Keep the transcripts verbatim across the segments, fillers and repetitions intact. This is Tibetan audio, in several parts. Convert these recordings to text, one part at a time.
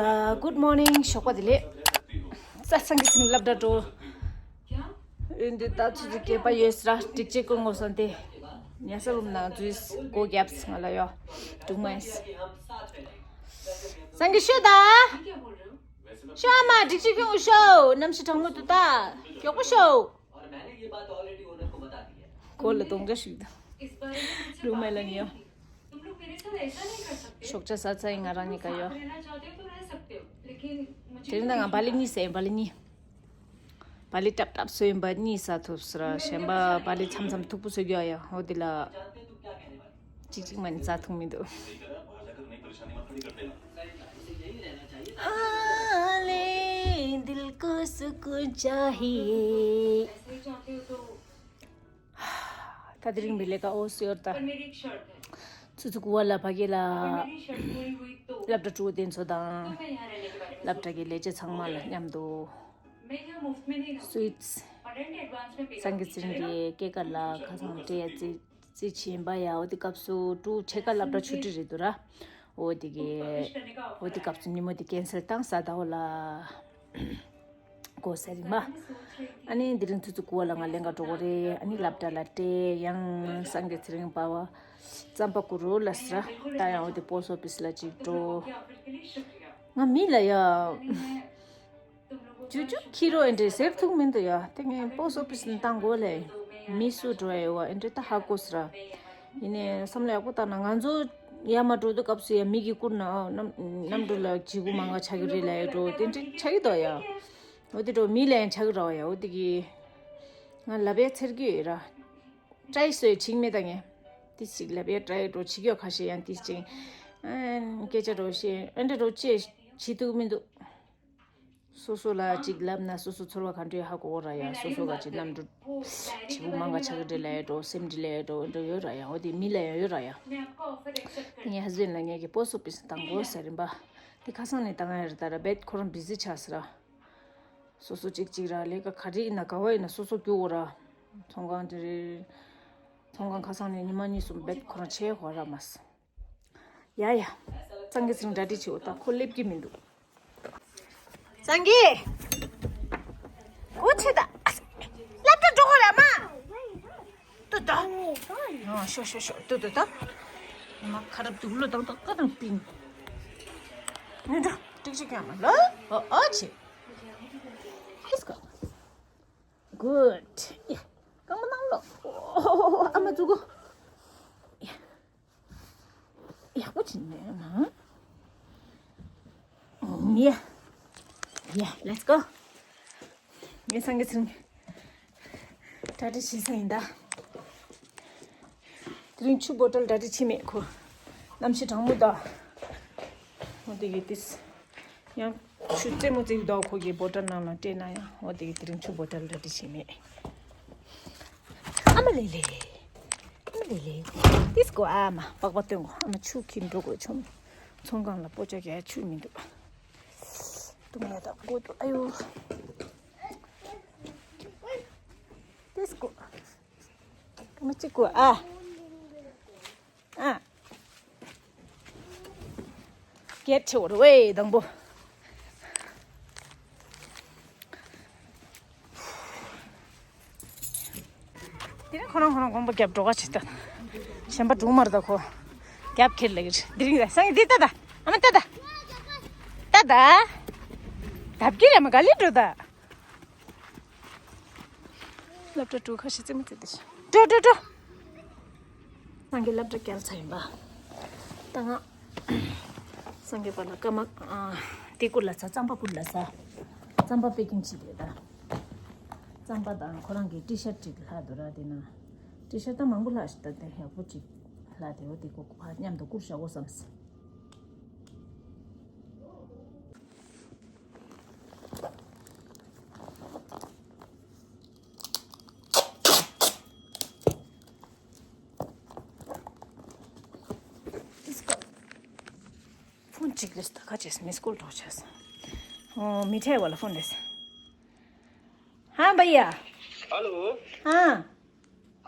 Good morning. ཞོགས་པ་བདེ་ལེགས། ས་སང་གི་སིང་སློབ་གྲྭ་འགྲོ། འོན་ཏེ་ད་ཚོད་ཚོད་སྐྱེས་པ་ཡོད་ས་ར་སྒྲིག་ཆས་བསྐོན་དགོས་སོང་སྟེ། ཉལ་ས་རུམ་ནང་འཛུལ་སྒོ་བརྒྱབ་ང་ལ་ཡོ། སྡུག་མ་ཡིན། སང་གི་ཤོད་ད། ཤོད་ཨ་མ་སྒྲིག་ཆས་བསྐོན་དགོས་ཤོ། གནམ་གཤིས་གྲང་མོ་འདུག་ད། མགྱོགས་པོ་ཤོ། གོ་ལ་གདོང་ཆ་ཞིག་དང་། རུ་མེ་ལ་ཉེ། ཤོག་ཆ་ཟ་ཚ་ཡིན་ང་རང་གཉིས་ཀ་ཡོ། དེ་རིང་ད་ང་བ་ལི་གཉིས་ཟས་ཡིན་བ་ལི་གཉིས། བ་ལི་ཏབ་ཏབ་བཟོས་ཡིན་པ་གཉིས་ཟ་ཐུབ་ཟེར་གཞན་པ་བ་ལི་མཚམས་མཚམས་མཐུག་པོ་བཟོས་རྒྱུ་ཡ་ཡ་ཧོ་དེ་ལ། གཅིག་གཅིག་མ་ནི་རྩ་ཐུང་མི་འདུག་ཨ་ལེ་དིལ་ཀོ་སུ་ཀུ་ཅ་ཧི། ད་དེ་རིང་མི་ལས་ཀ་ཨོ་སི་ཡོར་ད། ཚུ་ཚུ་ཀུ་བ་ལ་ཕ་གི་ལ། སློབ་གྲྭ་ཕྲུ་གུ་དེ་ཚོ་དང་། སློབ་གྲྭ་གི་ལས་བྱེད་ཚང་མ་ལ་མཉམ་དུ། སུ་ཝིཊ། སང་གི་ཚེ་རིང་གི་སྐྱེས་སྐར་ལ་ཁ་སང་སྤྲད་ཡ་རྩིས། རྩིས་ཆེན་པ་ཡ་འོ་དེ་སྐབས་སུ་ཕྲུ་གུ་ཕྱེད་ཀ་སློབ་གྲྭ་ཆུ་ཊི་རེད་འདུག་ར། འོ་དེ་གི། འོ་དེ་སྐབས་སུ་ཉིན་མོ་དེ་ཀན་སེལ་བཏང་ས་ཟླ་བ་ལ། གོ་ས་རིམ་པ། ཨ་ནི་འདི་རིང་ཚུ་ཚུ་ཀུ་བ་ལ་ང་ལེན་ག་འགྲོ་གོ་རེད། ཨ་ནི་སློབ་གྲྭ་ལ་སྤྲད་ཡང་སང་གི་ཚེ་རིང་པ་བ། རྩམ་པ་ཀུ་རུ་ལ་སི་ར། ད་ཡང་འོ་དེ་པོ་སི་ཊི་ཨོ་ཕི་སི་ལ་ཅིག་འགྲོ། ང་མི་ལ་ཡ། ཇུ་ཇུ་ཁྱི་རོ་ཨེ་འདྲེ་ཟེར་ཐུག་མི་འདུག་ཡ། དེ་ངས་པོ་སི་ཊི་ཨོ་ཕི་སི་ནས་བཏང་དགོས་ལེ། མི་སུ་འགྲོ་ཡ་ཡོད་བ་ཨེ་འདྲེ་ད་ཧ་གོ་སི་ར། ཡིན་ནའི་བསམ་བློ་ཡག་པོ་བཏང་ན་ང་ཚོ་ཡར་མར་འགྲོ་དུས་སྐབས་སུ་ཡ་མི་གིས་བསྐུར་ན་ཨ་གནམ་གནམ་གྲུ་ལ་ལྗིད་ཁོག་མང་ག་ཆགས་ཀྱི་རེད་ལབ་ཡ་འགྲོ་དེ་འདྲ་ཆགས་ཀྱི་འདུག་ཡ། འོ་དེ་འགྲོ་མི་ལ་ཡང་ཆགས་ཀྱི་རེད་བ་ཡ། འོ་དེ་གི་ང་ལབ་ཡ་འཚེར་གྱི་ཡོད་ར། ཊ་རའི་སོས་བྱིང་མེད་ད་ངས། དེ་ཞིག་ལབ་ཡ་ཊ་རའི་འགྲོ་བྱེད་ཀྱོ་ཁ་ཤས་ཡང་དེ་ཅིང་། ཨ་སྐད་ཆ་འགྲོ་ཤེས་ཨ་འདྲ་འགྲོ་ཅེས་བྱེད་ཐུབ་མི་འདུག་སོ་སོ་ལ་ཅིག་ལབ་ན་སོ་སོ་ཚོར་བ་ག་འདྲ་ཡོད་ཧ་གོ་ར་ཡ། སོ་སོ་ག་ཅིག་གནམ་གྲུ་བྱེད་པོ་མང་ག་ཆགས་ཀྱི་འདྲ་ལབ་ཡ་འགྲོ་སེམས་འདྲི་ལབ་ཡ་འགྲོ་འདྲ་ཡོད་ར་ཡ། འོ་དེ་མི་ལ་ཡང་ཡོད་ར་ཡ། དེ་ངའི་ཧ་སི་བེན་ལ་ངས་ཀྱི་པོ་སི་ཊི་ཨོ་ཕི་སི་བཏང་དགོས་ཟེར་རིམ་པ། དེ་ཁ་སང་ནས་བཏང་ཡ་རེད་ད་ར་བེད་ཁོ་རང་བི་ཟི་ཆགས་སི་ར། སོ་སོ་གཅིག་གཅིག་ར་ལས་ཀ་ག་རེ་ཡིན་ན་ག་བ་ཡིན་ན་སོ་སོ་རྒྱུག་དགོས་ར། ཚོང་ཁང་དེ་རེད། ཚོང་ཁང་ཁ་སང་ནས་ཉི་མ་གཉིས་གསུམ་བེད་ཁོ་རང་ཆེ་ཧོ་ར་མ་སི། ཡ་ཡ། སངས་རྒྱས་སིང་གྲ་སྒྲིག་བྱེད་འོ་ད་ཁོ་སླེབས་ཀྱི་མི་འདུག་སངས་རྒྱས། གོ་ཆེ་ད། སློབ་གྲྭ་འགྲོ་དགོས་ར་མ། ཏུ་ད། ཨ་ཤོ་ཤོ་ཤོ་ཏུ་ཏུ་ད། མ་ཁ་རབ་ཏུ་ལོ་དང་དང་ཀ་དང་པིན། ནི་འགྲོ་ཏིག་ཅིག་ཀྱང་མ་ལོ། ཨོ་ཨོ་ཆེ། Let's go. Good. ཡ། རྐང་པ་ནང་ལོག་ཨོ་ཨ་མ་ཙུ་གུ། ཡ། ཡག་པོ་བྱིན་ནས་ན། ཡ། ཡ། Let's go. ངས་སངས་རྒྱས་ཚེ་རིང་གྲ་སྒྲིག་བྱེད་ས་ཡིན་ད། དེ་རིང་ཆུ་བོ་ཊལ་གྲ་སྒྲིག་བྱེད་མེད་ཁོ། གནམ་གཤིས་གྲང་མོ་ད། འོ་དེ་གི་ཏིས། ཡང་ཆུ་རྩེད་མོ་རྩེ་གི་འདུག་ཁོ་གི་བོ་ཊལ་ནང་ལ་སྤྲད་ན་ཡང་འོ་དེ་གི་དེ་རིང་ཆུ་བོ་ཊལ་གྲ་སྒྲིག་བྱེད་མེད། ཨ་མ་ལེ་ལེ། ཨ་མ་ལེ་ལེ། ཏིས་ཀོ་ཨ་མ་པགས་པ་སྟོན་གོ་ཨ་མ་ཆུ་ཁྱེར་འགྲོ་དགོས་བྱུང་། ཚོང་ཁང་ལ་པོ་ཅག་གི་ཆུ་མི་འདུག་ཏུང་ཡ་ད་གོ་ཏུ་ཨ་ཡོ། ཏིས་ཀོ། མ་གཅིག་གོ་ཨ། ཨ། སྐད་ཆེ་བོ་རེད་བས་དང་པོ། དེ་ནས་ཁོ་རང་ཁོ་རང་དགོངས་པ་རྒྱབ་འགྲོ་ག་བྱེད་ད། གཞན་པ་སྒྲུང་མར་ད་ཁོ། རྒྱབ་ཁྱེར་ལ་གིར་དེ་རིང་ད་སང་ཡི་འདི་ལྟ་ད། ཨ་མ་ལྟ་ད། ལྟ་ད། འདབ་ཀྱི་རེ་མ་ག་ལེ་འགྲོ་ད། སློབ་གྲྭ་འགྲོ་ཁ་ཤས་རྩེད་མོ་རྩེ་དེ་ཤ། འགྲོ་འགྲོ་འགྲོ། སངས་རྒྱས་སློབ་གྲྭ་བསྐྱལ་ཚར་ཡིན་པ། ད་ང་། སངས་རྒྱས་པ་ལ་སྐར་མ། ཨ། དེ་བསྐུར་ལ་ཚ་རྩམ་པ་བསྐུར་ལ་ཚ། རྩམ་པ་པེ་ཀིང་བྱེད་དེ་ད། རྩམ་པ་དང་ཁོ་རང་གི་ཊི་ཤར་ཊི་ཅིག་ལྷག་འདུག་ར་དེ་ན། ཊི་ཤར་ཊི་ད་མང་པོ་ལྷག་ཞིག་ད་དེ་ཡག་པོ་ཅིག་ལྷག་དེ་འོ་དེ་ཁོ་ཕར་མཉམ་དུ་བསྐུར་བཞག་གོ་བསམ་སི། ཕོན་གཅིག་རེད་ད་ཁ་ཅེས་མིས་ཀོལ་འགྲོ་ཆས། ཨོ་མི་ཁྲེལ་བ་ལ་ཕོན་རེད། हाँ भैया। हेलो। हाँ।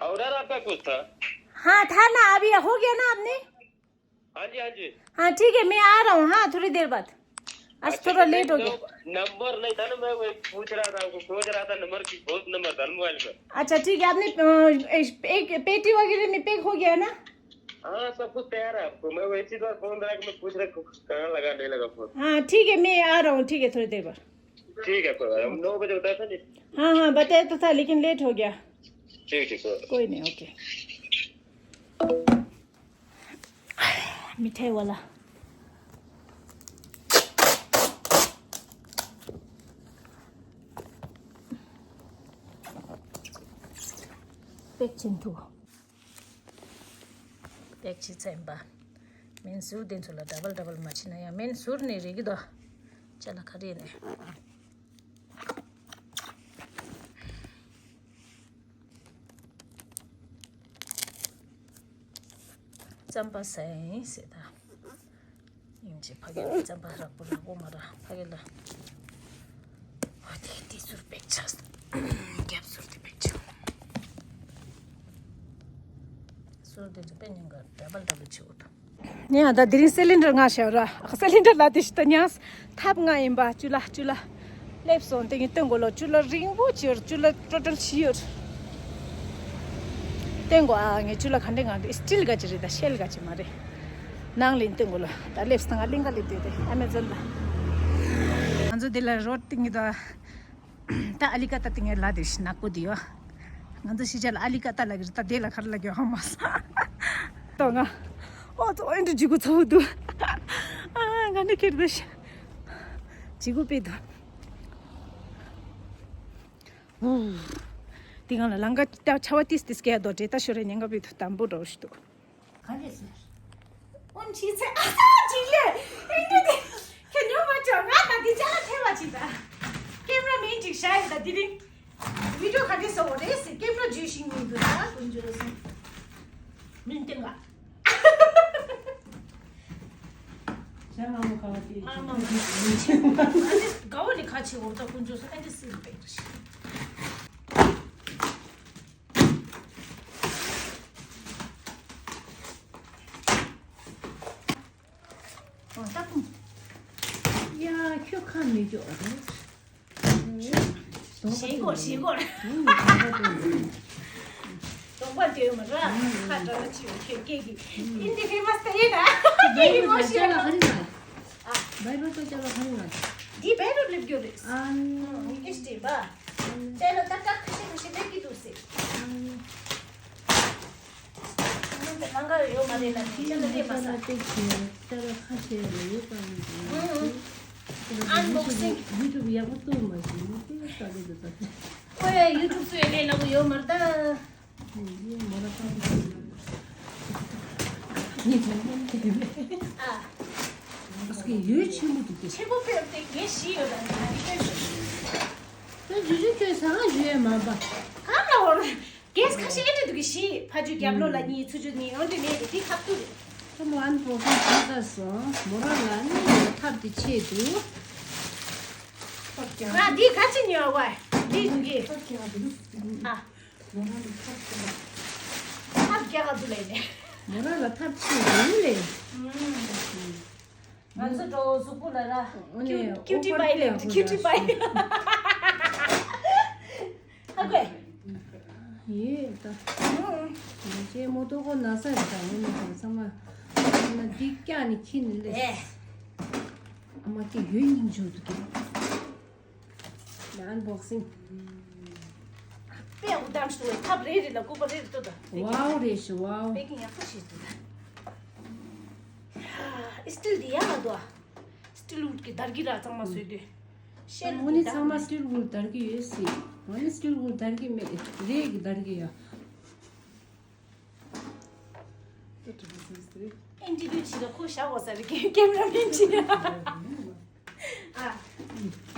ऑर्डर आपका कुछ था। हाँ था ना, अभी हो गया ना आपने। हाँ जी, हाँ जी। हाँ ठीक है, मैं आ रहा हूँ, हाँ थोड़ी देर बाद। आज थोड़ा लेट हो गया। नंबर नहीं था ना, मैं वही पूछ रहा था, आपको खोज रहा था, नंबर की बहुत नंबर था ना मोबाइल में। अच्छा, ठीक है, आपने, अ, एक, एक पेटी वगैरह में पैक हो गया ना? हाँ, सब कुछ तैयार है आपको। मैं वही चीज बार फोन करा कि मैं पूछ रहा हूँ, कहाँ लगा, नहीं लगा फोन। हाँ, ठीक है, मैं आ रहा हूँ, ठीक है, थोड़ी देर बाद। ठीक है, कोई बात नहीं, नौ बजे बताया था जी। हाँ, हाँ, बताया तो था, लेकिन लेट हो गया। ठीक, ठीक, कोई बात नहीं। कोई नहीं, ओके। मिठाई वाला। पैक चिंटू। པེག་བྱས་ཚར་ཡིན་པ། སྨན་ཟུར་དེ་ཚོ་ལ་ཌབ་བལ་ཌབ་བལ་མ་བྱས་ན་ཡང་སྨན་ཟུར་ནས་རེག་གི་འདུག་ཅ་ལག་ག་རེ་ནས། རྩམ་པ་ཟ་ཡིན་ཟེར་ད། ཡིན་གྱི་ཕ་གི་རྩམ་པ་རག་པོ་རག་པོ་མ་རག་ཕ་གི་ལ། ཨོ་དེ་དེ་ཟུར་པེག་ཆགས། རྒྱབ་ཟུར་དེ་པེག་ཆགས། ཟུར་དེ་ཚོ་པེ་ཉིན་ག་ཌབ་བལ་ཌབ་བལ་བྱེད་འོ་ཐོ། ནས་ཡང་ད་དེ་རིང་སི་ལིན་ཌར་ལྔ་བྱས་ར། སི་ལིན་ཌར་ལ་དེ་ཞིག་ད་ཉག་ཐབ་ལྔ་ཡིན་པ། བཅུ་ལ་བཅུ་ལ་སླེབས་སོང་། དེ་གི་སྟོན་གོ་ལོ། བཅུ་ལ་རིང་པོ་བྱས་ར། བཅུ་ལ་ཊོ་ཊལ་བཞི་ཡོད། སྟོན་གོ་ཨ་ངས་བཅུ་ལ་ག་འདྲས་ང་འདྲས་སི་ཊིལ་ག་ཅི་རེད། ད་ཤེལ་ག་ཅི་མ་རེད། ནང་ལ་སྟོན་གོ་ལོ། ད་སླེབས་སོང་། ང་གླིང་ག་སླེབས་དེ་རེད། ཨ་མེ་ཛོན་ལ། ང་ཚོ་དེ་ལ་རོ་ཊི་ཏིང་གི་ད། ད་ཨ་ལི་ཀ་ཏ་དེ་ངའི་ལ་དེ་ཞིག་ནག་པོ་དེ་ཡོད། ང་ཚོ་ཕྱི་རྒྱལ་ལ་ཨ་ལི་ཀ་ཏ་ལ་གི་རེད། ད་དེ་ལ་ག་རེ་ལ་གི་ཧ་མ་སོང་། ད་ང་ཨོ་ཙོ་ཨེ་འདྲ་ལྗིད་ཁོག་ཚ་པོ་འདུག་ཨ་ང་ནི་ཁེར་འདུག་ཞིག་ལྗིད་ཁོག་དཔེ་འདུག་དེ་གང་ལ་ལང་ཀ་ད་ཆ་བ་ཏིས་ཏིས་སྐྱེ་དོ་དེ་ད་ཤོར་རེ་ཉེན་ཁ་དཔེ་འདུག་དམ་པོ་འགྲོ་ཞིག་འདུག་ག་འདྲས་ཟེར། ཨོན་ཆི་ཚེ་ཨ་ས་ཅིག་ལས་ཨེ་འདྲ་དེ་ཁྱེད་ཉོ་མ་ཆོག་ང་ད་འདི་ཅག་ལ་ཐེ་བ་ཅིག་ད། ཀེམ་ར་མེན་ཅིག་ཤ་ཡི་ད་དེ་རིང་། བི་ཌིའོ་ག་འདྲས་བཟོ་བ་རེད་ཟེར་ཀེམ་ར་བརྗོད་ཤིང་མི་འདུག་ད་ཀུན་སྤྱོད་སོང་། མིན་ཏེ་ང་། ཤ་ང་མོ་ག་བ་དེ། ཨ་མ་མ་ཨ་འདི་དགའ་བོ་ནི་ཁ་ཆེ་བོ་ད་ཀུན་སྤྱོད་སོང་ཨ་འདི་སྲིད་པའི་རེད། ཨ་ད་ཀུན། ཡ་ཁྱོད་ཁ་མི་སྐྱོ་རེད། ཞེ་གོ་ཞེ་གོ། གདོང་པ་དེ་མ་ར་ཁ་འདྲ་བ་ཆེ་བ་ཁྱོད་སྐད་ཀྱི་ཨིན་ཌི་ཕེ་མ་སི་ད་ཡིན་ན་སྐད་ཀྱི་མོ་ཞེ་ན། ཨ་བའི་རོ་ཏོ་ཅ་ལ་ཧ་ཡིན་ན། འདི་བའི་རོ་སླེབས་རྒྱུ་རེད། ཨ་ནི་ངས་སྐད་ཅིག་དྲན་པ། ཅ་ལ་ཏག་ཏག་ཁ་ཤས་ཁ་ཤས་སླེབས་ཀྱི་འདུག་ཟེར། ཨ་ནི། ཁྱེད་རང་ཚོ་ལང་ཀ་ཡོད་མ་རེད་ལ་ཁྱེད་ཅག་ལ་སླེབས་མ་ས། ཏེ་ཁྱེད་ཅག་ལ་ཁ་ཤས་ལ་ཡོད་པ་མི་འདུག་ཨང་། ཨན་བོག་སིང་། ཡུ་ཊུབ་ཡག་པོ་གཏོང་མ་ཤེས་ནི་ཏེ་ལྟ་གི་འདུག་ད། ཨོ་ཡ་ཡུ་ཊུབ་ཚོས་ལས་སླ་པོ་ཡོད་མ་རེད་ད། ཡེ་མོ་ར་ཀམ་ནི་ཐོན་ཐོན་ཐོན་མེད། ཨ། ཨ་སྐད་ཡོད་ཆེན་པོ་འདུག་སྟེ། ཆེན་པོ་ཕེབས་ཏེ་ངས་ཤི་ཡོད་ད་ནི་ཨ་ནི་ཁྱོད་ཤི། ཁྱོད་ཇུ་ཇུ་ཁྱོད་ཟ་ང་ཞུ་ཡས་མ་པ། གང་ལ་འོར། གེས་ཁ་ཤས་ཨེ་འདྲ་འདུག་གི་ཤི། ཕ་ཇུ་རྒྱབ་ལོགས་ལ་གཉིས་ཚུར་ཇུ་གཉིས་ཡོང་དུས་མེད་དེ་དེ་ཁ་ཐུག་རེད། ཁོ་མོ་ཨན་པོ་ཁོ་ཁ་ད་སོང་མོ་རང་ལ་ནི་ཐབས་དེ་ཆེད་དུ། ང་འདི་ག་ཅི་ཉོ་བ། འདི་འདི། ཨ། ཐབས་རྒྱག་ག་འདུག་ལས་ནས། མོ་རང་ལ་ཐབས་ཆེ་ཡོང་ལས། ང་ཚོ་འགྲོ་གཟུགས་པོ་ལ་ར། ཨོ་ནི་ཀིའུ་ཀིའུ་ཊི་པའི་ལས་ཀིའུ་ཊི་པའི། ཧ་གོ། ཡེ་ད། ང་ཚོའི་མོ་ཏོ་ཁོ་ན་ས་རེད་ད་ངོ་མ་ཁོ་ཚང་མ། ང་འདི་སྐྱག་ནི་ཁྱི་ནི་ལས། ཨ་མ་སྐྱེ་ཡོད་སྙིང་རྗེ་འདུག་གི། ཨན་བོག་སིང་། དཔེ་འུ་དམ་ཞིག་འདུག་ཐབ་རེ་རེ་ལ་སྐུད་པ་རེ་རེ་གཏོད་དང་། ཝའོ་རེ་ཞིག་ཝའོ། དཔེ་གི་ཡག་པོ་ཞིག་འདུག་ཨི་སི་ཊིལ་འདི་ཡག་མ་འདུག་ཨ། སི་ཊིལ་ཝུཌ་གི་དར་གྱི་ར་ཚང་མ་བཟོས་དུས། ཤེལ་ངོ་ནི་ཚང་མ་སི་ཊིལ་ཝུཌ་དར་གྱི་ཡོད་སྲིད། ངོ་ནི་སི་ཊིལ་ཝུཌ་དར་གྱི་མེད་རེད་གི་དར་གྱི་ཡ། ཨེན་ཊི་བི་སི་རེད། ཨེན་ཊི་བི་ཅི་ལ་ཁོ་བཞག་གོ་ས་རེད་ཀེ་ཀེམ་ར་མེན་ཅི། ཨ།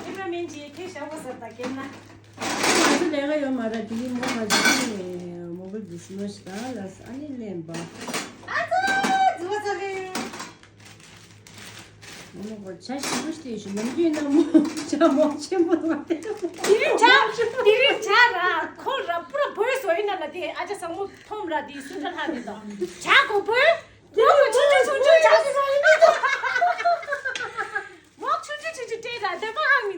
ཀེམ་ར་མེན་ཅི་ཁྱེད་བཞག་པ་ཟེར་ད་ཀེམ་ན། ང་ཚོ་ལས་ཀ་ཡོད་མ་རེད་དེ་གི་མོ་ང་ཚོ་ནས་མོ་བལ་བི་སི་ནོ་ཞིག་དང་ལ་ཨ་ནི་ལེན་པ། ཨ་ཙི་ཙི་བ་ཙ་ལེ། མོ་ནོ་གོ་བྱ་ཞིམ་པོ་ཞིག་ཞུ་ནམ་རྒྱུན་ན་མོ་བྱ་མོ་ཆེན་པོ་དང་བ་དེ། དེ་རིང་བྱ་དེ་རིང་བྱ་ར་ཁོ་ར་པུ་ར་བོས་སོ་ཡིན་ན་ལ་དེ་ཨ་ཅག་ས་མོ་ཐོམ་ར་དེ་སུ་འདྲ་ལྷ་དེ་དང་བྱ་གོ་བོས། མོ་ཆུང་ཆུང་ཆུང་ཆུང་བྱ་ཞིམ་པོ་ཡིན་ན་དང་། མོ་ཆུང་ཆུང་ཆུང་།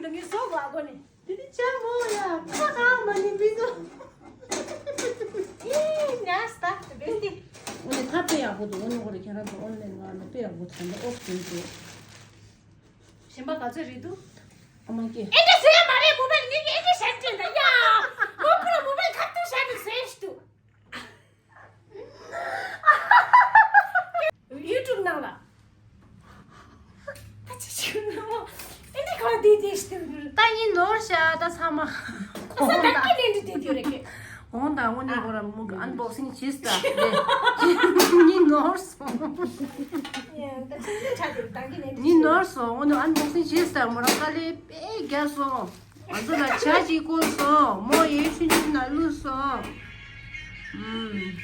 ངའི་སོ་བ་གོ་ནི། དེ་ནི་ཅག་མོ་ཡ་ཁ་ཁ་མ་ནི་མི་འདུག་ཨེ་ཉ་སྟ་བེ་ཏི། འོ་ནི་ཁ་དཔེ་ཡག་པོ་འདུག་འོ་ནི་ཁོ་རེ་ཁྱེད་རང་ཚོ་ཨོན་ལན་ང་ནི་དཔེ་ཡག་པོ་ཐོན་འདུག་ཨོ་ཐོན་འདུག་གཞན་པ་ག་ཚོད་རེད་འདུག་ཨ་མ་སྐྱེ། ཨེ་འདྲ་ཟེར་ཡ་མ་རེད། མོ་བལ་ནི་ཨེ་འདྲ་བཤད་ཀྱིན་འདུག་ཡ། མོ་ཁོ་ར་མོ་བལ་ཁ་ཐུག་བཤད་འདུག་ཟེར་ཞིག་འདུག་ཡུ་ཊུབ་ནང་ལ། ད་ཅི་ཞིག་ནོ། ཨེ་འདི་ག་དེ་དེ་ཞིག་ཏུ་ད་ཡིན་ནོར་ཤ་ད་ཚང་མ། ཁོ་ས་ད་ཀི་ལེན་དུ་དེ་དེ་རེད་ཀི། འོང་དང་འོ་ནི་ཁོ་ར་མུ་ག་ཨན་བོག་སིང་བྱེད་སྟ། ཡིན་ནོར་སོང་། ཡིན་ནོར་སོང་འོ་ནི་ཨན་བོག་སིང་བྱེད་སྟ་མོ་ར་དཀའ་ལས་དཔེ་རྒྱག་སོང་། ང་ཚོ་ལ་ཇ་ཅིག་བསྐོལ་སོང་། མོ་ཡོད་ཆུན་ཆུན་ན་བླུགས་སོང་། ཨུམ།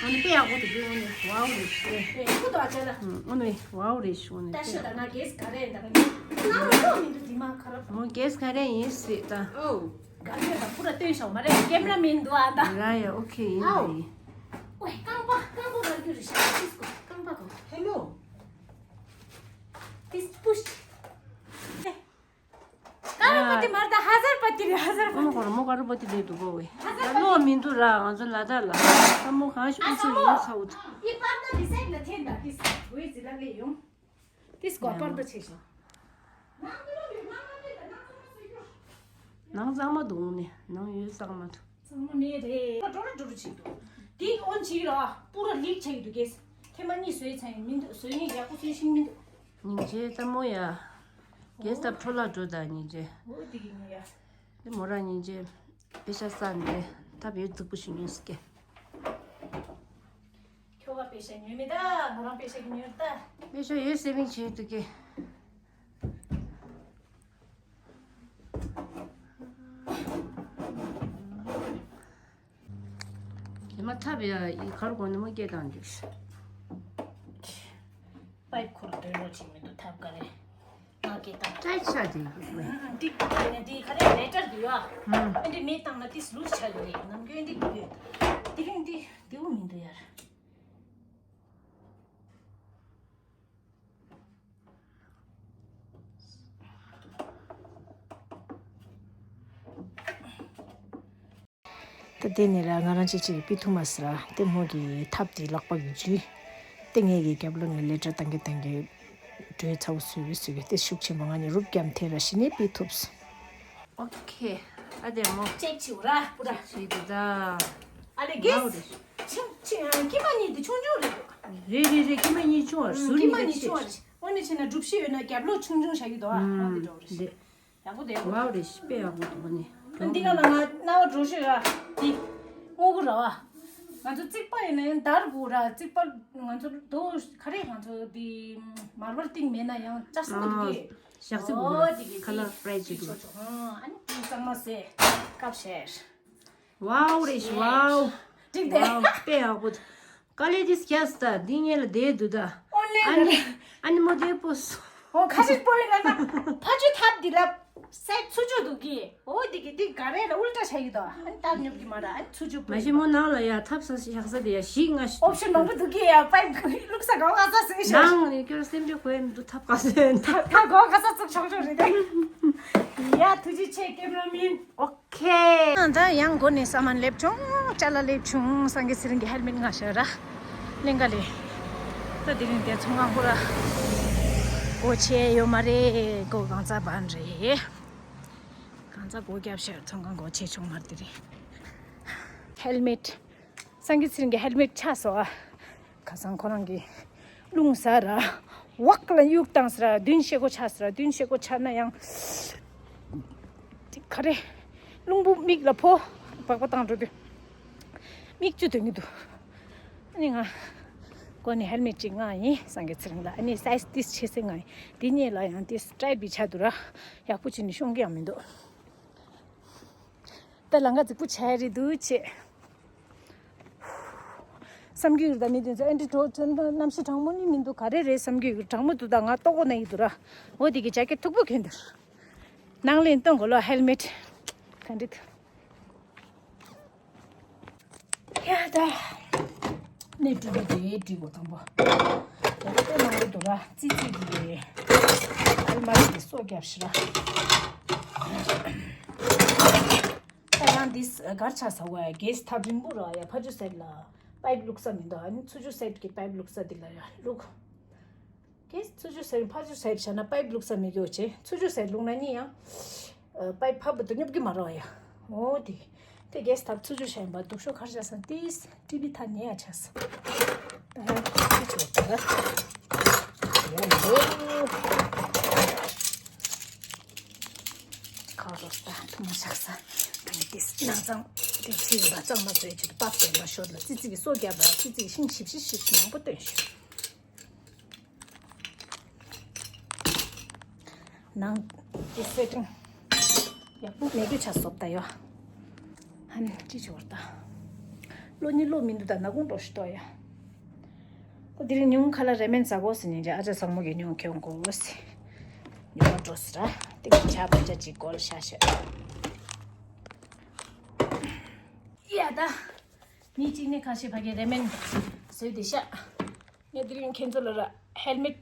ཨ་ནི་དཔེ་ཡག་པོ་འདུག་དེ་ཨ་ནི་ཝའོ་རེད་ཤི། དཔེ་ཡག་པོ་འདུག་ཨ་ཅག་ལ། ཨུམ། ཨ་ནི་ཝའོ་རེད་ཤི་ཨ་ནི་ད་ཤི་ད་ང་གེས་ག་རེ་ད་ང་ང་རོ་མི་འདུག་དེ་མ་ཁ་རོ། མོ་གེས་ག་རེ་ཡིན་སྲིད་ད། ཨོ། ག་རེ་ད་པུ་ར་སྟོན་ཤོག་མ་རེད་ཀེམ་ར་མེན་འདུག་ཨ་ད། ར་ཡ་ཨོ་ཁེ་ཡིན་ཨོ། དེ། ཝེ་རྐང་པ་རྐང་པ་ག་རྒྱུ་རེད་ཤག་ཏིས་ཀོ་རྐང་པ་གོ། ཧེ་ལོ། ཏིས་པུཤ། ཀ་རོ་པ་ཏི་མར་ད་ཧ་ཟར་པ་ཏི་རེད། ཧ་ཟར་པ་ཏི། ཁོ་མོ་ཁོ་ར་མོ་ཀ་རོ་པ་ཏི་རེད་འདུག་གོ་ཝེ། ཧ་ཟར་པ་ཏི། ལོ་མི་འདུག་ར་ང་ཚོ་ལ་དྭགས་ལ། ས་མོ་གང་ཞིག་ཨུ་ཚུགས་ཡོད་ཚ་འུ་ཚུགས། ཨི་པར་ད་དི་སེག་ལ་ཐེན་ད་ཏིས་ཝེ་ཛི་ལ་ལེ་ཡོང་། ཏིས་ཀོ་པར་ད་ཆེ་ཤོ། ནང་གཙང་མ་འདུག་ནི་ནང་ཡོད་གཙང་མ་འདུག་ཚང་མ་མེད་རེད། འགྲོ་རུ་འགྲོ་རུ་བྱེད་འདུག་དེ་ཨོན་བྱེད་ཀྱི་ར་པུ་ར་ལིག་ཆགས་ཀྱི་འདུག་གེས། ཐེངས་མ་གཉིས་བཟོས་ཚར་ཡིན་མི་འདུག་བཟོས་ནི་ཡག་པོ་བཟོས་ཤིང་མི་འདུག་སྙིང་རྗེ་ལྟ་མོ་ཡ། རྒྱལ་ས་འཕྲོ་བརླག་འགྲོ་དང་སྙིང་རྗེ། འོ་དེ་གི་ངེས་ཡ། དེ་མོ་རང་སྙིང་རྗེ། པེ་ཤ་ས་ནས་ཐབས་ཡོད་རྫིག་པོ་ཞིག་ཉོས་སི་ཀེ། ཁྱོ་ག་པེ་ཤ་ཉོས་མེད་ད་ང་རང་པེ་ཤ་གི་ཉོས་ད། པེ་ཤ་ཡོད་སེ་བིང་བྱེད་འདུག་གེ། ཉི་མ་ཐབ་ཡ་ཡི་གར་གོ་ནི་མོ་སྐད་བཏང་འདུག་པའིབ་ཁུར་འདོན་རོགས་བྱེད་མི་འདུག་ཐབ་ག་རེ། ང་སྐད་བཏང་། ཀྲའི་ཆ་དེ་ཡོད་པས། འདི་འདི་ཁ་རེ་ལེ་ཊར་འདི་ཡོད་ཨ། ཨ་འདི་མེ་བཏང་ན་ཏིས་ལུས་ཆ་ཡོད་རེད། ནམ་རྒྱུན་འདི་ཡོད། དེ་རིང་འདི་འདི་བོ་མི་འདུག་ཡ། ད་དེ་ནས་ར་ང་རང་ཅིག་ཅིག་པི་ཐུ་མ་སི་ར་དེ་མོ་གི་ཐབ་དེ་ལག་པ་གི་ཇུས། དེ་ངས་གི་རྒྱབ་ལོ་ནས་ལེ་ཊར་བཏང་གི་བཏང་གི་འགྲོས་ཚ་བོ་སུས་བི་སུས་གི་དེ་ཤུགས་ཆེན་པོ་ང་ནི་རུབ་རྒྱབ་འཐེན་ར་ཤི་ནས་པི་ཐུབ་སི། ཨོ་ཁེ། ཨ་དེ་མོ། ཅེག་ཆིའུ་ར་པུ་ར། ཅིག་ཅིག་ད། ཨ་ལེ་གེས། ཆིང་ཆིང་ཀི་མ་གཉིས་དེ་ཆུང་ཆུང་རེད། རེད་རེད་རེད་ཀི་མ་གཉིས་ཆུང་བ་ཟུར་ཀི་མ་གཉིས་ཆུང་བ་རེད། འོ་ནི་ཆེ་ན་སྒྲུབ་བྱེད་ཡོད་ན་རྒྱབ་ལོགས་ཆུང་ཆུང་བྱ་གི་འདུག་ཨ། འོ་དེ་འགྲོ་རེད། ཡག་པོ་དེ་ཡག་པོ། ཝའོ་རེད་ཤི་དཔེ་ཡག་པོ་འདུག་ནི། འདི་ག་ལ་ང་རྣ་བ་འགྲོ་ཤོད་ཡ། འདི་སྔོ་གུ་ར་བ། ང་ཚོ་རྩིག་པ་ཡིན་ན་ཡང་འདར་དགོས་ར་རྩིག་པ་ང་ཚོ་རྡོ་ག་རེ་ང་ཚོ་འདི་མར་བར་ཏིང་མེད་ན་ཡང་ཅག་སི་མོ་འདུག་གི། ཞག་ཚི་འོ་འདི་གི་ཁ་ལག་ཕ་རའི་ཅིག་འདུག་ཨ་ནི་ཚང་མ་ཟེ་ཀབ་ཤེར། ཝའོ་རེད་ཤི་ཝའོ། འགྲིག་དེ། ཝའོ་དཔེ་ཡག་པོ། དཀའ་ལས་དེ་སྐྱེས་ད་འདི་ངེད་ལ་བསྡད་འདུག་ད། ཨོ་ལེ་ཨ་ནི་ལེ། ཨ་ནི་མོ་དེ་པོ་སོ། ཨོ་ཁ་ཤས་པོ་ཡིན་ན་ན་ཕ་ཆུ་ཐབ་འདི་ལ་སའི་ཚུ་ཆུ་འདུག་གི། ཨོ་འདི་གི་འདི་ག་རེ་ལ་ཨུལ་ཏྲ་བྱ་ཡི་ད། ཨ་ནི་ཏར་ཉོབ་གི་མ་ར་ཨ་ནི་ཚུ་ཆུ་པོ། མ་གཞི་མོ་ནང་ལ་ཡ་ཐབ་ས་ཞག་ས་དེ་ཡ་ཞིག་ང་ཞིག་ཨོབ་ཤན་མང་པོ་འདུག་གི་ཡ་པའི་བླུག་ས་གང་ག་ས་ཟིག་ཤ། ནང་ནས་སྐྱོར་སེམས་ཅན་གོ་ཡ་མི་འདུག་ཐབ་ག་ས་ཡ་འདུག་ཐབ་ག་གང་ག་ས་ཚུགས་ཆོག་ཆོག་རེད་དེ། ཡ་ཐུགས་རྗེ་ཆེ་ཀེམ་ར་མིན། ཨོ། ཁེ། ད་ཡང་སྒོ་ནས་ས་མ་སླེབས་བྱུང་། ཅ་ལག་སླེབས་བྱུང་། སངས་རྒྱས་ཚེ་རིང་གི་ཧེལ་མེད་ང་ཤར་ར་གླིང་ག་ལས། ད་དེ་རིང་དེ་ཚོང་ཁང་ཁོ་ར་སྒོ་ཕྱེ་ཡོད་མ་རེད། སྒོ་གང་ཚ་བན་རེད། གང་ཚ་སྒོ་བརྒྱབ་ཤར་ཚོང་ཁང་སྒོ་ཕྱེ་བྱུང་མ་རེད་དེ་རིང་། ཧེལ་མེད། སངས་རྒྱས་ཚེ་རིང་གི་ཧེལ་མེད་ཆགས་སོང་ཨ། ཁ་སང་ཁོ་རང་གི་རླུང་ཟ་ར་ཝག་ལ་གཡུག་བཏང་ཟ་ར་མདུན་ཤེལ་སྒོ་ཆགས་ཟ་ར་མདུན་ཤེལ་སྒོ་ཆགས་ན་ཡང་ག་རེ་རླུང་བུ་མིག་ལ་ཕོ་སྦག་པ་བཏང་འགྲོ་དུས་མིག་ཆུ་ཐོན་གྱི་འདུག་ཨ་ནི་ང་སྒོ་ནས་ཧེལ་མེད་ཅིག་མངགས་ཡིན་སངས་རྒྱས་ཚེ་རིང་ལ། ཨ་ནི་སའི་ཛི་ཏིས་ཆེ་སེ་མངགས་ཡིན། འདི་གཉིས་ལ་ཡང་ཏིས་ཊའིཊ་བི་ཆགས་འདུག་ར་ཡག་པོ་བྱས་ནས་ཤོང་གི་ཡང་མི་འདུག་ད་ལང་ཀ་རྫིག་པོ་ཆགས་རེད་འདུག་ཅེས། བསམ་རྒྱུ་ཡོད་ད་མི་དེ་ཚོ་ཨེ་འདྲ་འགྲོ་ཚོད་ད་གནམ་གཤིས་གྲང་མོ་ནི་མི་འདུག་ག་རེ་རེད་བསམ་རྒྱུ་ཡོད། གྲང་མོ་འདུག་ད་ང་ལྟོགས་གོ་ན་ཡི་འདུག་ར། འོ་དེ་གི་ཇེ་ཀེཊ་མཐུག་པོ་གྱོན་འདུག་ནང་ལ་ཡིན་གཏོང་གོ་ལོ་ཧེལ་མེད་ག་འདྲ་འདུག་ཡ་ད། ནས་འགྲུལ་པ་དེ་འགྲིག་གོ་དང་པོ། ཡ་ད་དེ་ནང་ལ་འདུག་ར་ཙི་ཙི་གི་རེད། ཨལ་མ་རི་གི་སོ་རྒྱབ་ཤི་ར། ད་ཡང་འདི་གར་ཆགས་ས་བ་ཡ། གེ་སི་ཐབ་རིང་པོ་ར་ཡ། ཕ་ཇུ་སེད་ལ་པའིབ་བླུགས་ས་མི་འདུག་ཨ་ནི་ཚུ་ཇུ་སེད་ཀྱི་པའིབ་བླུགས་ས་འདི་ལ་ཡ་བླུགས། གེ་སི་ཚུ་ཇུ་སེད་ཕ་ཇུ་སེད་བྱས་ན་པའིབ་བླུགས་ས་མི་འདུག་ཅེ། ཚུ་ཇུ་སེད་བླུགས་ན་ནི་ཡང་པའིབ་ཕབ་དུ་སྙོབ་ཀྱི་མ་ར་ཡ། འོ་དེ། དེ་གེ་སི་ཐབ་ཚུ་ཇུ་བྱས་པ་འདུག་ཤོ་གར་ཆགས་ས་ཏིས། ཊི་བི་ཐ་ཉེ་ཡ་ཆགས་ས། ད་ཧ་ཅི་ཆོག་ད། ཡོ་ཡོ། ཁ་རོག་ད་ཐུ་མ་ཆགས་ས། ད་ནི་ཏིས་ནང་ཚང་དེ་ཚིག་ལ་གཙང་མ་བཟོས་ཆུ་དུ་པགས་པས་མ་ཤོར་ལ། ཙི་ཙི་གི་སོ་རྒྱབ་ལ། ཙི་ཙི་གི་ཤིང་ཞིབ་ཞིབ་ཞིབ་ཞིབ་མང་པོ་བཏོན་ཤོག་ནང་དེ་སེ་ཊིང་ཡག་པོ་མེད་རྒྱུ་ཆ་སོབ་ད་ཡོ། ཧན་ཅི་ཆོར་ད། ལོ་ནི་ལོ་མི་འདུག་ད་ན་གུང་འགྲོ་ཤི་ཏོ་ཡ། ཁོ་དེ་རིང་ཉུང་ཁ་ལ་རེ་མེན་ཟ་གོ་སི་ནི་ཨ་ཅག་ཚང་མོ་གི་ཉུང་ཁྱོང་གོ་སི། ཉུང་བ་འགྲོ་སི་ར། དེ་གི་ཆ་པ་ཅ་ཅིག་གོལ་ཤ་ཤ། ཡ་ད། མི་གཅིག་ནི་ཁ་ཤས་ཕ་གི་རེ་མེན་བཟོས་ཏེ་ཤ། ངས་དེ་རིང་ཁྱེད་ཚོ་ལ་ར་ཧེལ་མེད་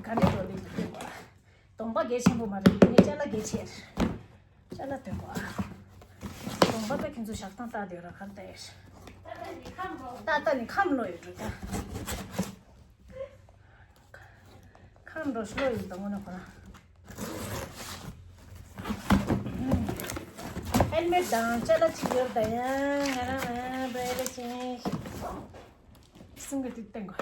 ག་འདྲ་འགྲོ་ལེ་འདུག་སྟོན་པ། གདོང་པ་གལ་ཆེན་པོ་མ་རེད། ངས་ཅ་ལག་གལ་ཆེ་རེད། ཅ་ལག་སྟོན་པ། གདོང་པ་ད་ཁྱེད་ཚོ་ཞག་ཐང་ལྟ་དེ་ར་ག་ལྟ་ཡེ། ད་ལྟ་ནི་ཁམས་ལོ་ཡོད་འགྲོ་ད། ཁམས་འགྲོ་ཤི་ལོ་ཡོད་ད་ངོ་ན་ཁོ་ན། ཧེལ་མེད་དང་ཅ་ལག་ཅིག་ཡོད་ད་ཡང་ང་རང་ང་རང་བེ་རེ་ཅིང་། སུང་གི་དུས་བསྟན་གོ།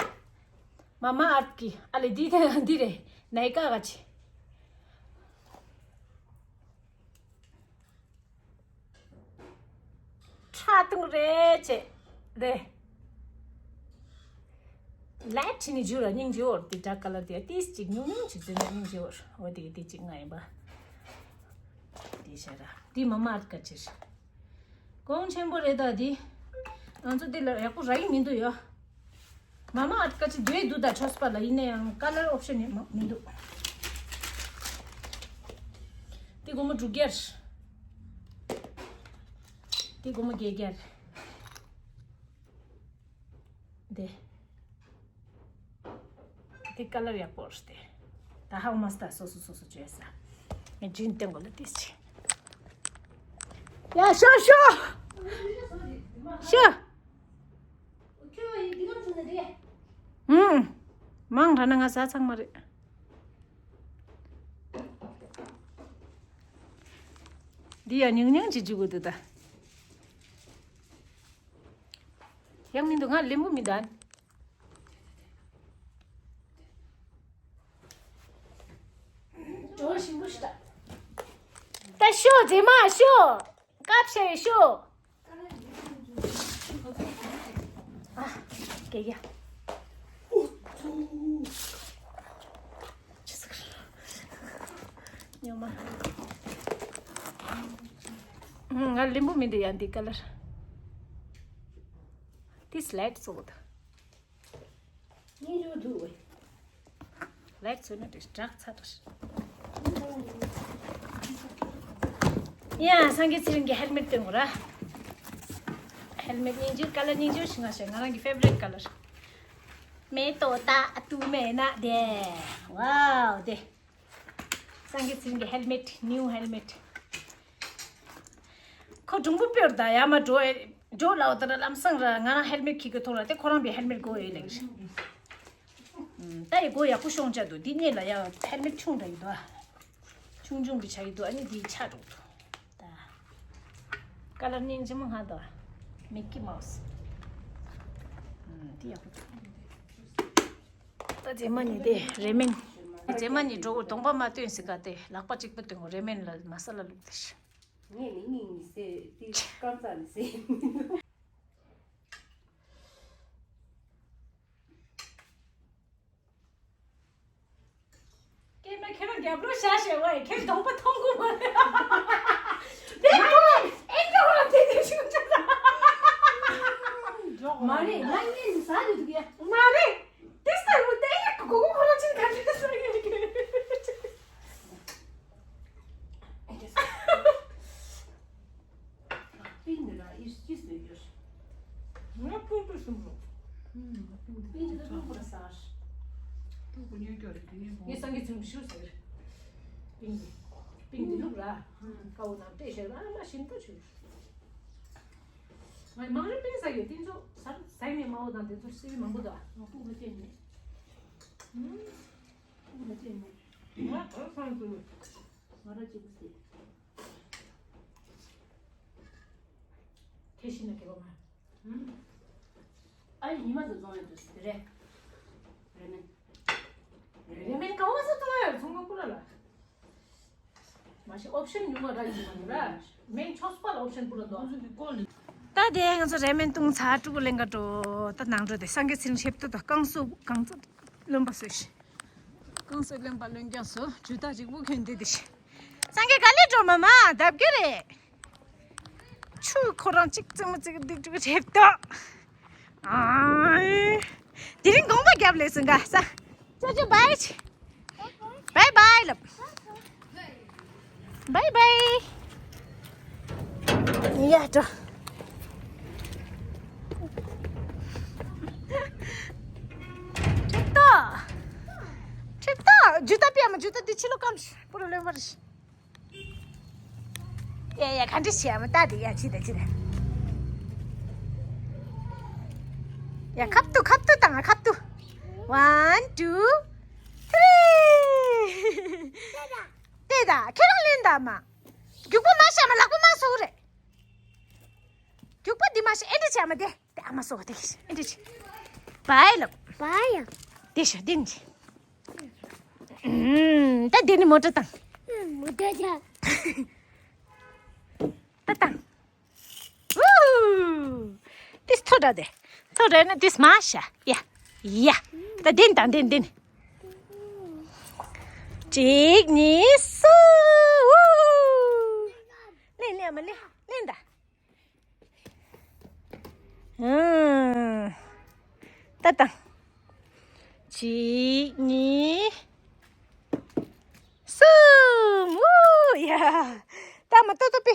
མ་མ་ཨར་ཀི་ཨ་ལེ་འདི་དེ་འདི་རེད་ནའི་ཀ་ག་ཆེ། ཁྲ་ཏུང་རེད་ཅེ་རེད། ལའེ་ཊི་ནི་འཇུ་ར་སྙིང་རྗེ་བོར་དེ་འདྲ་ཀ་ལར་དེ་ཏིས་ཅིག་ཉུང་ཉུང་ཅིག་འཛིན་ན་སྙིང་རྗེ་བོར་འོ་དེ་དེ་ཅིག་ང་ཡིན་པ། དེ་ཤ་ར་དེ་མ་མ་ཨར་ཀ་ཅེ་རེད། གོང་ཆེན་པོ་རེད་ད་འདི། ང་ཚོ་འདི་ལ་ཡག་པོ་རག་གི་མི་འདུག་ཡ། མ་མ་ཨར་ཀ་ཅི་དུས་འདུག་ད་ཆོས་པ་ལ་ཡིན་ན་ཡང་ཀ་ལར་ཨོབ་ཤན་ནི་མ་མི་འདུག་འདི་སྒོར་མོ་དྲུག་བརྒྱ། འདི་སྒོར་མོ་བརྒྱད་བརྒྱ། འདི། དེ་ཀ་ལར་ཡག་པོ་རེད་དེ། ད་ཧའུ་མ་སི་ད་སོ་སོ་སོ་སོ་བྱས་ས། ངས་ཇུན་བསྟན་གོ་ལ་ཏིས་ཆེ། ཡ་ཤོ་ཤོ། ཤོ། ཧུམ། མང་དྲགས་ན་ང་ཟ་ཚང་མ་རེད། འདི་ཡ་ཉུང་ཉུང་ཅིག་འཇུ་དགོས་འདུག་ད། ཡང་མི་འདུག་ང་ལེན་པོ་མི་འདུག་འགྲོ་ཞིམ་པོ་ཞིག་ད། ད་ཤོ་རྗེས་མ་ཤོ། ཀབ་ཤེ་ཤོ། ཨ། ཀེ་ཡ། ཉོ་མ། ང་ལེན་པོ་མི་འདུག་ཡ་འདི་ཀ་ལར། འདི་སི་ལེག་སོགས་འདུག་སྙིང་རུས་འདུག་བས། ལེག་ཚོས་ན་དེ་དྲག་ཚ་དྲག་ཡ། སངས་རྒྱས་ཚེ་རིང་གི་ཧེལ་མེད་སྟོན་དགོས་ར། ཧེལ་མེད་སྙིང་རྗེ་ཀ་ལར་སྙིང་རྗེ་ཞིག་ང་ཤེས་ང་རང་གི་ཕེ་ཝ་རིཊ་ཀ་ལར། མེ་ཏོག་ད་དུ་མེ་ན་དེ། ཝའོ་དེ། སངས་རྒྱས་ཚེ་རིང་གི་ཧེལ་མེད་ནིའུ་ཧེལ་མེད། ཁོ་གྲུང་པོ་དཔེར་ད་ཡ་མ་འགྲོ་འགྲོ་ལའོ་ད་ར་ལམ་སང་ར་ང་རང་ཧེལ་མེད་ཁྱི་གི་ཐོག་ར་དེ་ཁོ་རང་པའི་ཧེལ་མེད་གོ་ཡོད་ལེགས། ད་ཡི་གོ་ཡག་པོ་ཤོང་ཆ་འདུག་འདི་གཉིས་ལ་ཡ་ཧེལ་མེད་ཆུང་འདྲ་ཡི་འདུག་ཆུང་ཆུང་གི་ཆ་ཡི་འདུག་ཨ་ནི་འདི་ཆ་འགྲོ་འདུག་ད་ཀ་ལར་སྙིང་རྗེ་མོ་ཧ་འདུག་མིག་ཀི་མའོ་སི། འདི་ཡག་པོ་འདུག་ད་རྗེས་མ་ནི་དེ་རེ་མེན། རྗེས་མ་ནི་འགྲོ་གདོང་པ་མ་སྟོན་ཟིག་ག་དེ་ལག་པ་གཅིག་པུ་སྟོན་གོ་རེ་མེན་ལ་མ་ས་ལ་བླུགས་ཏེ་ཤི། ངས་ནི་སྙིང་མི་སེ་ཏི་སྐམ་ས་ནི་སེ། སྐྱེས་མ་ཁྱེད་རང་རྒྱབ་ལོགས་བཞག་བཞག་བ་ཡི་ཁྱེད་གདོང་པ་མཐོང་གི་མ་རེད། དེ་ཁོ་ཨེ་འདྲ་བ་དེ་དེ་ཆུང་ཆུང་། མ་རེད་ང་གཉིས་ནི་ཟ་འདོད་འདུག་ཡ། མ་རེད། དེ་ལྟ་བུ་དེ་ཡ་གོ་གོ་ཁོ་རང་ཆེན་ག་འདྲ་ཟ་ཡ་གི། པིན་འདི་ལ་ཨིས་ཅི་སུ་ཡོད། ང་པུང་པུ་སུམ་རུ། པིན་འདི་ལ་པུང་པུ་ལ་ཟ། པུང་པུ་ཉོས་ཀྱོ་རེད་དེ་ནས་ངས་སང་གི་ཚུན་ཤུ་ཟེར། པིན་འདི། འདི་ལུག་ར། ཀ་བོ་ནང་བལྟས་ཤེས་ར་མ་ཤིན་ཏུ་ཆུ། ང་མང་རེ་པིན་ཟ་ཡོད་དེ་ཚོ་ཟ་ཟ་ནས་མ་འོ་དང་དེ་ཚོ་སི་མང་པོ་དང་། ང་ཀུ་བ་ཅན་ནས། ཀུ་བ་ཅན་ནས། ང་ཨ་ཁང་དུ་ང་ར་ཅིག་སི། ཁེ་ཤི་ན་ཁེ་བ་མ། ཨ་ཡི་ཉི་མ་དུ་བཙོང་ཡོད་དུ་སི་རེ། རེ་མེན། རེ་མེན་ག་བ་ས་བཙོང་ཡོད་ཚོང་ཁང་ཀུ་ར་ལ། མ་གཞི་ཨོབ་ཤན་ཉུང་བ་ར་ཡིན་མ་ར། མེན་ཆོས་པ་ལ་ཨོབ་ཤན་པུ་ར་འདུག་ད་དེ་ང་ཚོ་རེ་མེན་བཏུང་ཚར་ཕྲུ་གུ་ལེན་ག་འགྲོ། ད་ནང་འགྲོ་དེ་སངས་རྒྱས་ཚེ་རིང་ཞེབ་ཏུ་དང་རྐང་སུ་གང་ཚ་རློན་པ་སུ་ཤི། རྐང་སུ་རློན་པ་རློན་རྐྱང་སུ་ཇུ་ད་ཅིག་བུ་ཁྱོད་འདི་དེ་ཤི། སངས་རྒྱས་ག་ལེ་འགྲོ་མ་མ་བརྡབ་རྒྱུ་རེད། ཆུ་ཁོ་རང་གཅིག་རྩེ་མོ་གཅིག་སྡིག་སྒྲིག་རེད་དོ། ཨ། དེ་རིང་དགོངས་པ་རྒྱབ་ལས་སུ་འགའ་ས། ཅོ་ཅོ་བའི། བའི་བའི་ལབ། བའི་བའི། ཡ་ཏོ། ཁྲིད་ཏོ། ཁྲིད་ཏོ། ཇུ་ཏ་པིའ་མ་ཇུ་ཏ་དེ་ཕྱི་ལོ་སྐམ་ཤི་པུ་རུ་ལོན་བར་ཤི། ཡ་ཡ་ག་འདྲ་བྱེད་ཨ་མ་ལྟ་དེ་ཡ་ཕྱི་ད་ཕྱི་ད། ཡ་ཁབ་ཏུ་ཁབ་ཏུ་བཏང་ཨ་ཁབ་ཏུ། One, two, three. ལྟོས་ད་ཁྱེད་རང་ལེན་ད་མ། རྒྱུག་པ་མ་བྱ་མ་ལག་པ་མ་སོ་རེད། རྒྱུག་པ་འདི་མ་བྱ་ཨེ་འདྲ་བྱ་མ་དེ་དེ་ཨ་མ་སོ་དེ་ཨེ་འདྲ་བྱ། བའི་ལབ། བའི་ཡ། དེ་ཤ་དེ་ནི། ད་དེ་ནི་མོ་ཊ་བཏང་། མོ་ཊ་ཅག་ད་བཏང་། ཝུ། དེ་ཐོ་འདྲ་དེ། ཐོ་འདྲ་ནི་དེ་མ་ཤ། ཡ། ཡ། ད་དེ་ནི་དང་དེ་ནི་དེ་ནི། གཅིག་གཉིས་གསུམ། ཝུ། ལེན་ལེན་ཨ་མ་ལེན་ལེན་ད། ཨང་། ད་ད། གཅིག་གཉིས། གསུམ། ཨུ་ཡ། ད་མ་ཏོ་ཏོ་པི།